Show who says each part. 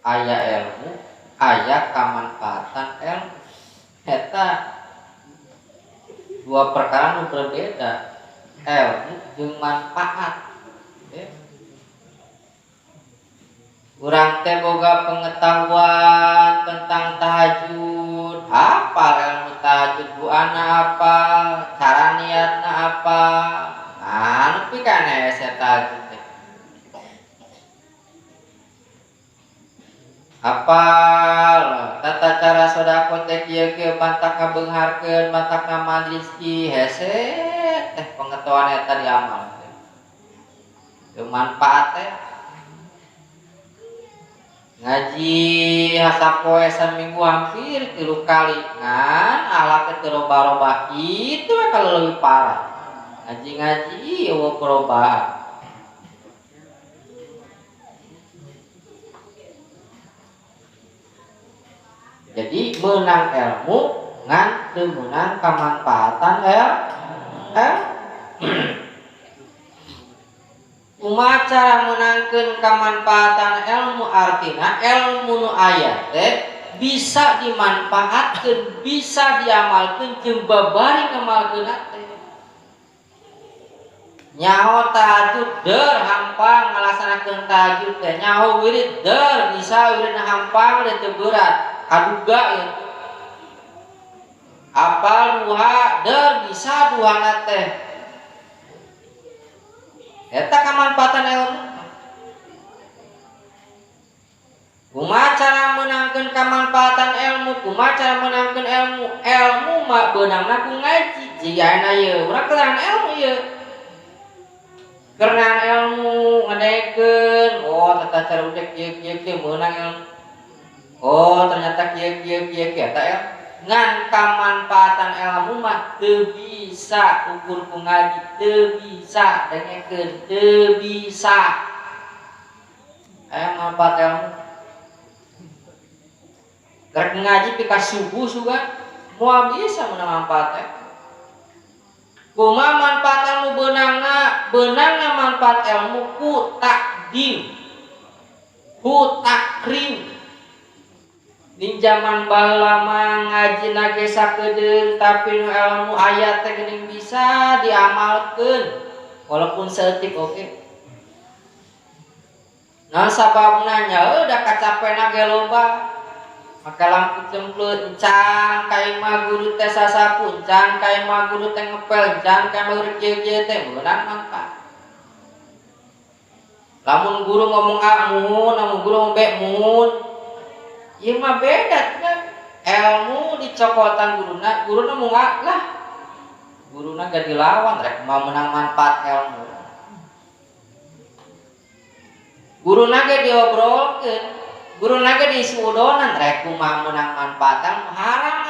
Speaker 1: Aya ilmu, aya kamanfaatan ilmu. Eta dua perkara nu berbeda. Ilmu jeung manfaat. Urang teh boga pengetahuan tentang tahajud, apa ilmu tahajud, doana apa, cara niatna apa. Nah, nepi ka hese tahajud teh. Apal tata cara sedekah teh kieu-kieu bantak ngabeungharkeun, bantak ngamad rezeki, hese teh pengetahuan eta diamal teh. Teu manfaat teh. Ngaji hasapoe saminggu hampir 3 kali ngan ahlaknya teu robah-robah kitu we kalau lebih parah. Ngaji-ngaji eueuh perubahan. Jadi menang ilmu ngan teu meunang kamanfaatan Kumaha cara meunangkeun kamanfaatan ilmu artina ilmu nu aya teh bisa dimanfaatkeun, bisa diamalkeun jeung babari ngamalkeun teh. Nyaho tahajud der hampang ngalaksanakeun tahajud teh, nyaho wirid der bisa wirid hampang teh teu berat, kaduga ieu. Apal duha der bisa duhana teh. Eta kamanfaatan ilmu. Kumaha cara meunangkeun kamanfaatan ilmu? Kumaha cara meunangkeun ilmu? Ilmu mah beunangna ku ngaji. Jiga ieu urang kerangan ilmu ieu. Kerangan ilmu ngadekeun, oh tata cara udek kieu kieu kieu meunang ilmu. Oh ternyata kieu kieu kieu kieu eta ilmu. Ngan kamanfaatan ilmu mah teu bisa ukur ku ngaji, teu bisa dengekeun, teu bisa. Aya manfaat ilmu. Rek ngaji pika subuh sugan moal bisa meunang manfaat teh. Kumaha manfaat ilmu beunangna? Beunangna manfaat ilmu ku takdim, ku takrim. Di zaman baheula mah ngaji nage sakedeung tapi nu ilmu aya teh geuning bisa diamalkeun walaupun saeutik oge. Nah sababna nya da kacapena ge loba. Maka lampu cemplut encan ka imah guru teh sasapu, encan ka imah guru teh ngepel, encan ka imah guru kieu-kieu teh meunang manfaat. Lamun guru ngomong A muhun, lamun guru ngomong B muhun. Ieu mah beda kan. Ilmu dicokotan guruna, guruna mau nggak lah. Guruna gak dilawan rek mau menang manfaat ilmu. Guruna ge diobrolkeun, guruna ge disuudonan rek kumaha menang manfaat ilmu, haram